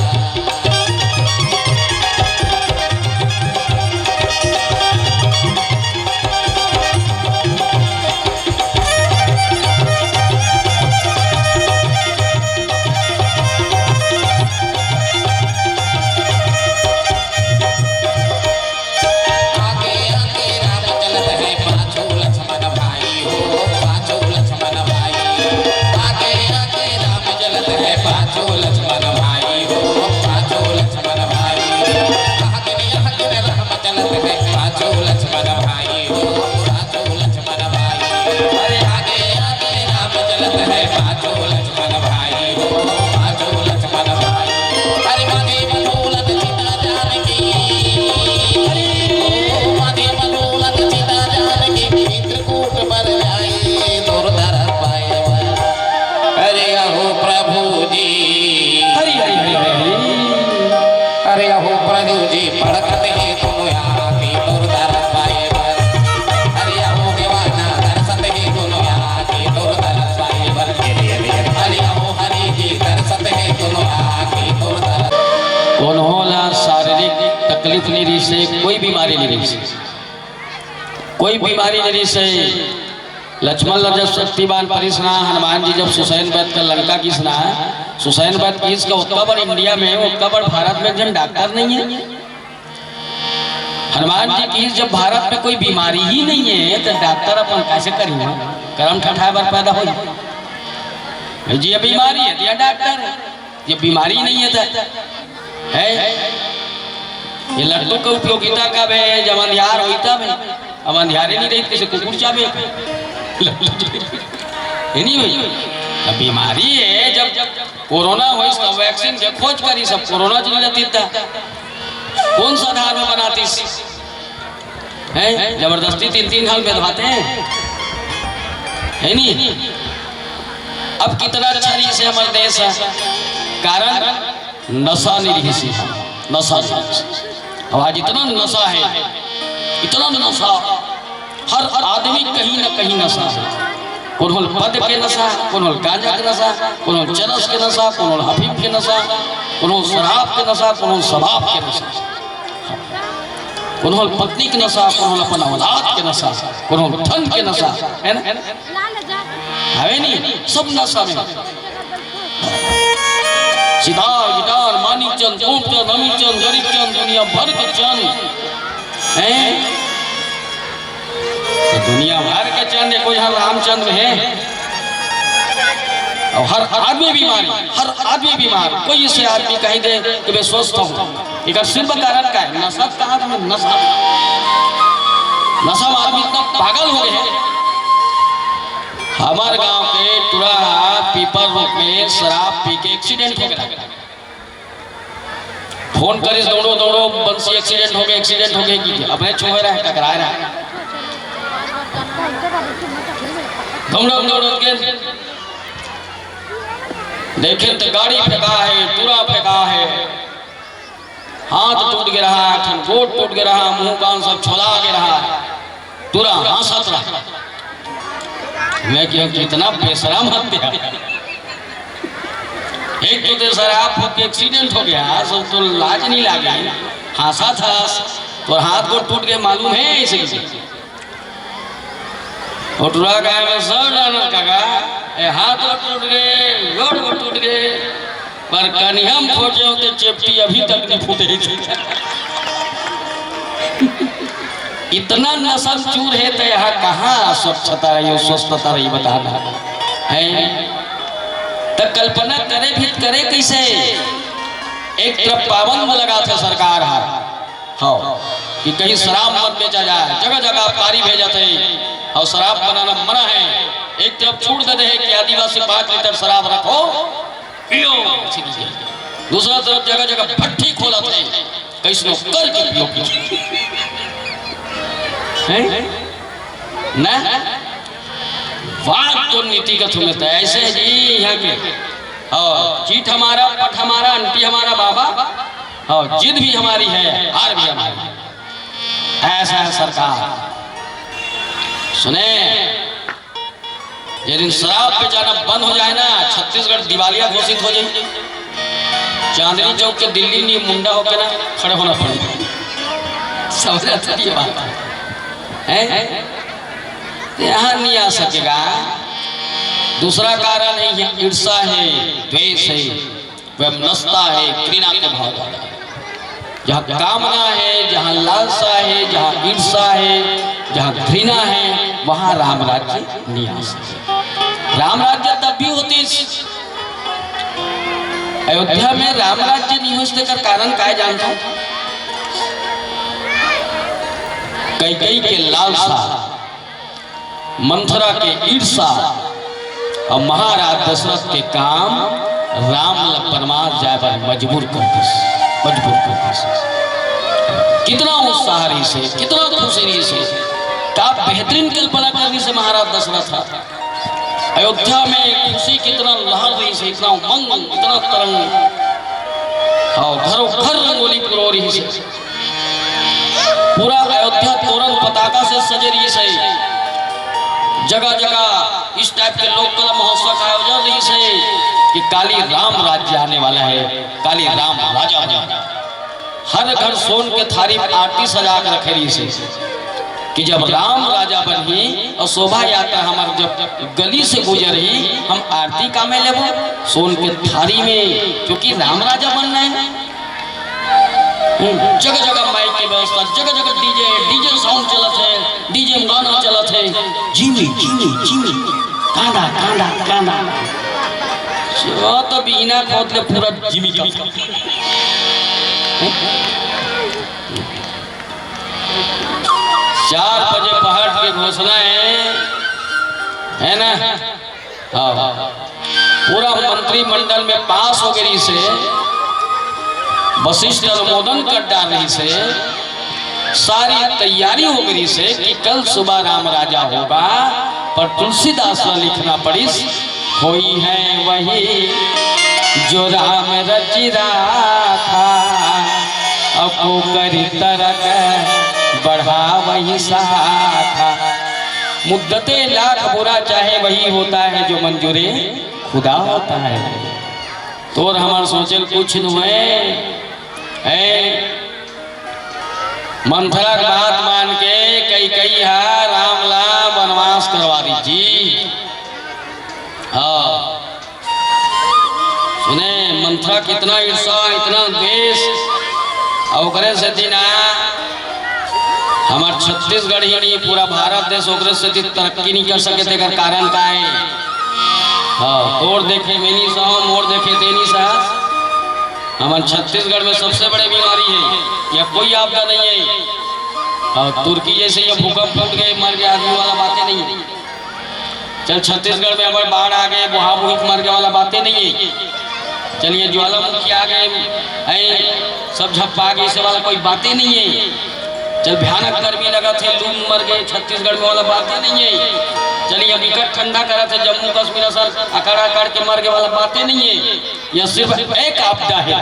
आगे आगे राम चलत है, पाछू लक्ष्मण भाई हो, पाछू लक्ष्मण भाई। आगे आगे राम चलत है, पाछू लक्ष्मण भाई हो, पाछू लक्ष्मण भाई। आगे आगे राम चलत है, पाछू लक्ष्मण भाई हो, पाछू लक्ष्मण भाई। अरे आगे आगे राम चलत है, पाछू लक्ष्मण भाई हो, पाछू लक्ष्मण भाई। अरे मांगे बतौलत चिता जानकी, अरे मांगे बतौलत चिता जानकी, चित्रकूट पर जाए तोर तरस पाए। अरे अहो प्रभु जी, हरि हरि हरि हरि। अरे अहो प्रभु जी, पड़कत हे दुनिया की तोर तरस पाए बर। अरे अहो दीवाना, तरसत हे दुनिया की तोर तरस पाए बर। अरे अहो हरि जी, तरसत हे दुनिया की तोर तरस। कोनो ला शारीरिक तकलीफ नहीं रहिसे, कोई बीमारी नहीं रहिसे, कोई बीमारी नहीं रहिसे। लक्ष्मण ला जब शक्तिमान परिस ना, हनुमान जी जब सुसैन वध का लंका गिस ना, सुसैन वध गिस का ओतका बड़ इंडिया में, ओतका बड़ भारत में एक झन डॉक्टर नहीं है। हनुमान जी गिस, जब भारत में कोई बीमारी ही नहीं है तो डॉक्टर अपन कैसे करी? करम ठठाए बर पैदा हो जी, ये बीमारी है, ये डॉक्टर है। ये बीमारी नहीं है तो है। ये लट्टू के उपयोगिता कब है? जब अंधियार होई तब है। अब अंधियारे नहीं रही, किसी कुकुर चाबे। ये नहीं हुई। अब बीमारी है, जब कोरोना होइस तो वैक्सीन के खोज करिस, अब कोरोना चली जाती था। कौन सा धार में बनातीस? हैं? जबरदस्ती तीन तीन साल में तो आते हैं। हे नी? अब कितना अच्छा रहिस हे हमर देश ह, कारण नशा नइ रहिस हे, नशा नइ रहिस हे। अब आज इतना नशा हे, इतना नशा, हर आदमी कहीं न कहीं नशा हे। कोनो ल पद के नशा, कोनो ल गांजा के नशा, कोनो ल चरस के नशा, कोनो ल हफीम के नशा, कोनो ल शराब के नशा, कोनो ल शबाब के नशा, कोनो ल पत्नी के नशा, कोनो ल अपन औलाद के नशा, कोनो ल धन के नशा, हे ना? हवे नी, सब नशा में। सितार, गिटार, मानिक चंद, गोप चंद, अमीर चंद, गरीब चंद, दुनिया भर के चंद। हैं? त दुनिया भर के चंद, कोई हर रामचंद्र हे? अउ हर आदमी बीमार, हर आदमी बीमार। कोई अइसे आदमी कहि दे कि मैं स्वस्थ हूँ, एकर सिर्फ कारण का हे? नशा। कहा था मैं, नशा। नशा में आदमी इतना पागल हो गए हे। हमर गांव के टुरा ह पीपर रूख में शराब पी के एक्सीडेंट हो गया। फोन करिस, "दौड़ो, दौड़ो, बंसी, एक्सीडेंट हो गए, एक्सीडेंट हो गए," कि अब मैं छुए रहा, टकराए रहा। दौड़ो, दौड़ो के देखे त गाड़ी फेंका हे, टुरा फेंका हे, हाथ टूट गे रहा, एक ठन गोड़ टूट गे रहा, मुंह कान सब छोला गे रहा, टुरा हांसत रहा। मैं कहा, "कितना बेशरम हत्या।" एक तो ते शराब पी के एक्सीडेंट हो गया, सब तो लाज नहीं लागे, हांसत हस, तोर हाथ गोड़ टूट गे, मालूम हे अइसे कइसे? अउ टुरा कहे, "मैं सब जानत हंव काका, ए हाथ गोड़ टूट गे, गोड़ गोड़ टूट गे, पर कनिहा म खोजे हों ते चेपटी अभी तक नहीं फूटे।" इतना नशा म चूर हे, त यहाँ कहाँ स्वच्छता रही, स्वस्थता रही, बताना हे? त कल्पना करे भी त करे कइसे? एक तरफ पाबंद लगाथे सरकार ह, हाँ, कि कहीं शराब मत बेचा जाए, जगह जगह पारी भेजत हे अउ शराब बनाना मना हे। एक तरफ छूट दे दे हे कि आदिवासी पाँच लीटर शराब रखो, पियो। दूसरा तरफ जगह जगह भट्ठी खोलत हे, कइसनो करके पियो, पियो। हैं? ना? बात तो नीति का थोड़े त अइसे हे जी यहाँ के। हाँ, चीट हमारा, पट हमारा, अंटी हमारा बाबा। हाँ, जिद भी हमारी है, हार भी हमारी है। ऐसा है सरकार। सुने, ये दिन शराब बेचाना बंद हो जाए ना, छत्तीसगढ़ दिवालिया घोषित हो जाए। चांदनी चौक के दिल्ली में मुंडा होके ना खड़े होना पड़ेगा। समझ आती है ये बात? हैं? यहाँ नहीं आ सकेगा। दूसरा कारण है, ये ईर्ष्या है, द्वेष है, वैमनस्यता है, घृणा के भाव है। जहाँ कामना है, जहाँ लालसा है, जहाँ ईर्ष्या है, जहाँ घृणा है, वहाँ राम राज्य नहीं आ सकता। राम राज्य तब भी होतिस, अयोध्या में राम राज्य नहीं होइस, तेकर कारण काय जानथव? कैकेयी के लालसा, मंथरा के ईर्ष्या अउ महाराज दशरथ के काम राम ल बनवास जाए बर मजबूर कर दिस, मजबूर कर दिस। कितना उत्साह रहिस हे, कितना खुशी रहिस हे, का बेहतरीन कल्पना कर रहिस हे महाराज दशरथ ह। अयोध्या में खुशी कितना लहर रहिस हे, इतना उमंग, इतना तरंग, अउ घरों घर रंगोली पुरो रहिस हे। पूरा अयोध्या तोरण पताका से सजे रहिस हे। जगह जगह इस टाइप के लोक कला महोत्सव का आयोजन रहिस हे कि काली राम राज्य आने वाला है, काली राम राजा बने। हर घर सोन के थारी में आरती सजा के रखे रहिस हे कि जब राम राजा बनही अउ शोभा यात्रा हमर जब गली से गुजरही, हम आरती का में लेबो, सोन के थारी में, क्योंकि राम राजा बनना है। हम्म, जगह जगह माइक के व्यवस्था, जगह जगह डीजे, डीजे साउंड चलत हे, डीजे में गाना चलत हे, जिमी जिमी जिमी, कांदा कांदा कांदा। वो तो बिना खोद ले पूरा जिमी का। चार बजे पहाड़ के घोषणा है, है ना? हाँ। पूरा मंत्रिमंडल में पास हो गे रहिस हे, वशिष्ठ अनुमोदन कर डारे रहिस हे, सारी तैयारी हो गे रहिस हे कि कल सुबह राम राजा होगा, पर तुलसीदास ला लिखना पड़िस, "होई है वही जो राम रचि राखा, अउ को करि तरक बढ़ावहि साखा।" मुद्दते लाख बुरा चाहे, वही होता है जो मंजूरे खुदा होता है। तोर हमर सोचल कुछ नुहे। ए, मंथरा के बात मान के कैकई ह राम ला वनवास करवा दी जी। हाँ, सुने, मंथरा के इतना ईर्षा, इतना द्वेष, अउ ओकरे सेती ना हमर छत्तीसगढ़ ही नहीं, पूरा भारत देश ओकरे सेती तरक्की नहीं कर सके। तेकर कारण का है? हाँ, तोर देखे मेनी सौ, मोर देखे तेनी सौ। हमन छत्तीसगढ़ में सबसे बड़े बीमारी है, या कोई आपदा नहीं है। अउ तुर्की जैसे ये भूकंप फूट गए, मर गए आदमी वाला बातें नहीं है। चल, छत्तीसगढ़ में अगर बाढ़ आ गए, बोहा बोहित मर गए वाला बातें नहीं है। चलिए, ज्वालामुखी आ गए, ऐ सब झप्पा गए, इसे वाला कोई बातें नहीं है। चल, भयानक गर्मी लगत है, लू मर गए छत्तीसगढ़ में वाला बातें नहीं है। चलिए, विकट ठंडा करत है, जम्मू कश्मीर असर अकड़ अकड़ के मर गए वाला बातें नहीं है। यह सिर्फ एक आपदा है,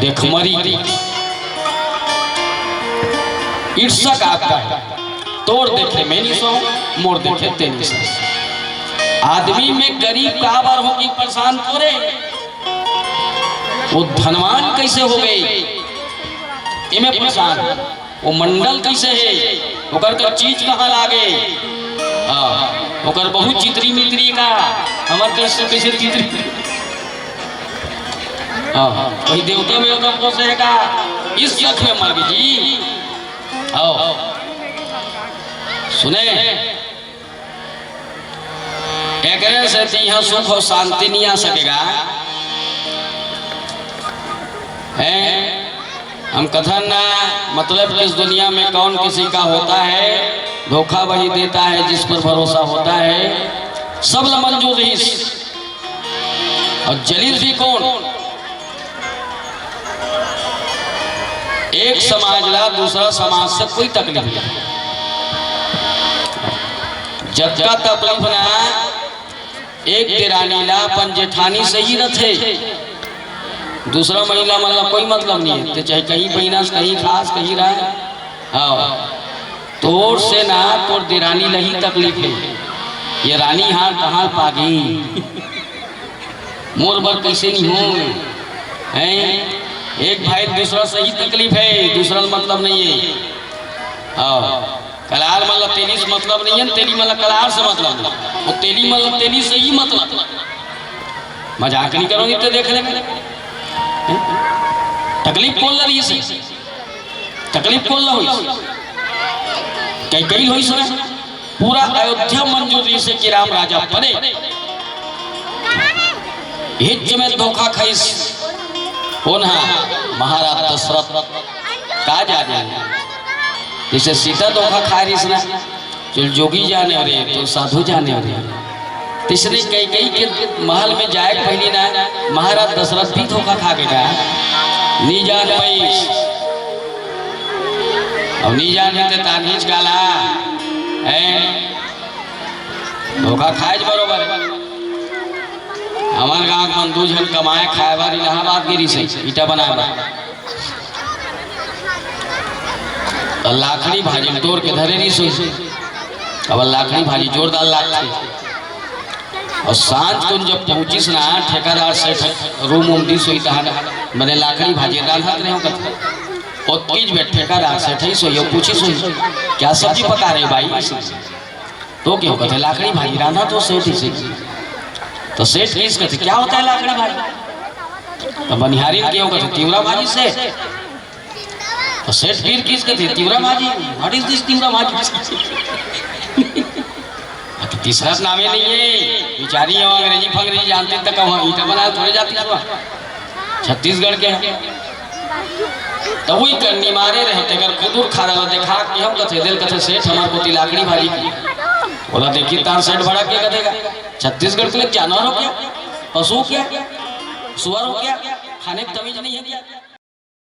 देखमरी, ईर्षा का आपदा है। तोर देखे मेनी सौ, मोर देखे तेनी सौ। आदमी में गरीब काबर हो कि परेशान तोरे, वो धनवान कैसे हो गए, एमे परेशान। वो मंडल कैसे है, ओकर कर चीज कहाँ लागे, हाँ, ओकर बहुत चितरी मितरी का, हमर कैसे कैसे चितरी, हाँ, कोई देवता वेवता पोसे का, इस यख में मर गई जी। आओ, सुने, एकरे से तिहा सुख और शांति नहीं आ सकेगा। हैं? हम कथन ना, मतलब कि इस दुनिया में कौन किसी का होता है, धोखा वही देता है जिस पर भरोसा होता है। सब ला मंजूर रहीस। और जलील भी कौन? एक समाज ला दूसरा समाज से कोई तकलीफ नहीं। जतका तकलीफ ना एक देरानी ला अपन जेठानी से ही रथे, दूसरा महिला मन ला कोई मतलब नहीं है। ते चाहे कहीं पहिनस, कहीं खास, कहीं रहे। हाँ, तोर से ना तोर देरानी ला ही तकलीफ है। ये रानी हार कहाँ पागी? मोर बर कैसे नहीं हो? हैं? एक भाई दूसरा से ही तकलीफ है, दूसरा मतलब नहीं है। हाँ, कलार मन ला तेली से मतलब नहीं है, तेली मन ला कलार से मतलब नहीं। वो तेली मन ला तेली से ही मतलब। मजाक नहीं करोगे तो देख लेंगे। हैं? तकलीफ कौन ला रही है? तकलीफ कौन ला हुई? कई कई हुई सुना। पूरा अयोध्या मंजूर रहिसे कि राम राजा बने। हिच में धोखा खाइस। कौन हा? महाराज दशरथ। का जाने, जैसे सीता धोखा खा रहिस ना, चल जोगी जाने रे, तो साधु जाने रे। तइसने कैकई के महल में जाए के पहिली ना, महाराज दशरथ भी धोखा खा के गा, नी जान पाइस। अब नी जान पाते तानहीच काला, हैं? धोखा खाएच बरोबर। हमर गांव के मन दू झन कमाए खाए बर इलाहाबाद गे रहिसे, ईटा बनाए बर। त लाखड़ी भाजी ल टोर के धरे रहिस होही। अब लाखड़ी भाजी जोरदार लागथे। अउ सांझ कुन जब पहुंचिस ना, ठेकादार सेठ रूम उम दिस होही तहां, बने लाखड़ी भाजी रांधत रहे हो कथे। ओतकीच में ठेकादार सेठ ही सोही, पूछिस होही, "क्या सब्जी पका रहे हो भाई?" तो कहिस कथे, "लाखड़ी भाजी रांधत हों सेठ जी।" तो सेठ कहिस कथे, "क्या होता है लाखड़ी भाजी?" तो बनिहारी ल कहिस कथे, "तिवरा भाजी सेठ।" तो सेठ फिर कहिस कथे, "तिवरा भाजी, what is this तिवरा भाजी?" अब तो तीसरा नामे नहीं है, बिचारी हो, अंग्रेजी फंग्रेजी जानती त कहूँ ईटा बनाए थोड़े जाती हुआ। छत्तीसगढ़ के हैं। त वही करनी मारे रहे, तेकर खुदुर खारा ला देखा के हम कथे, दिल कथे, "सेठ, हमर कोती लाखड़ी भाजी के।" बोला, "देखी तार सेठ भड़क के कथेगा, छत्तीसगढ़ के लोग जानवर हो क्या? पशु हो क्या? सुअर हो क्या? खाने की तमीज नहीं है क्या?"